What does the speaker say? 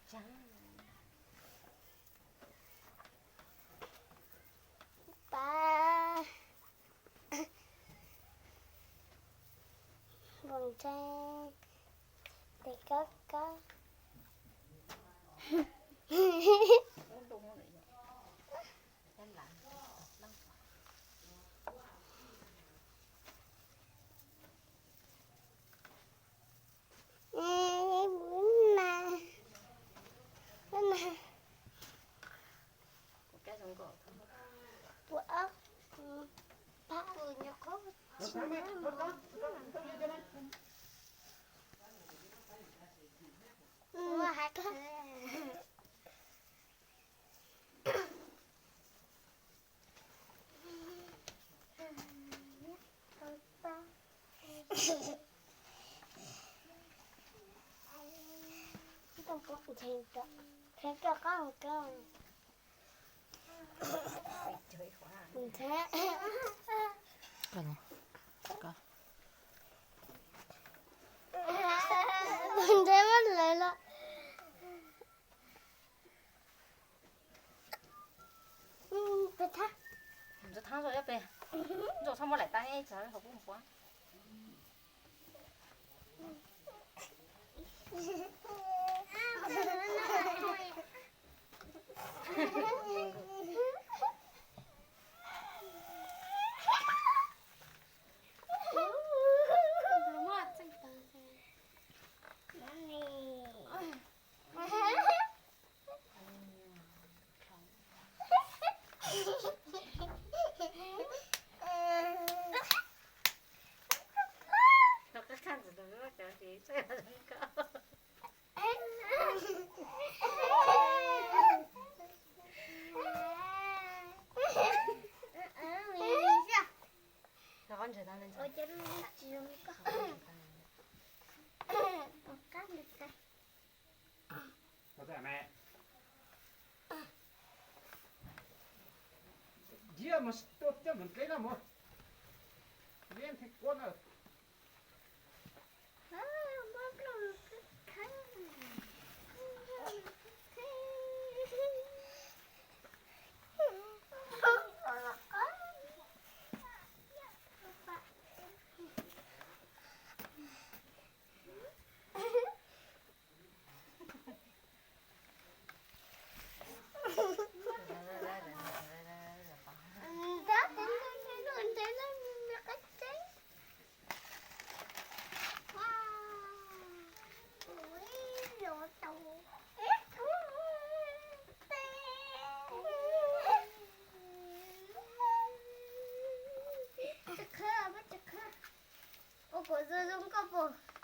Pab, npoo ntseeb, tes kab kab. Ntev lawm los. Peb thab. Ntxuav thab rau ob peb. Ntxuav txhob muab laim tab ib txhia hauv kuv mus puab. Ntsia mas tua coj mus dleb no mus. Dleb thiaj kuab na. Ua kuv zoo zoo nkauj puas?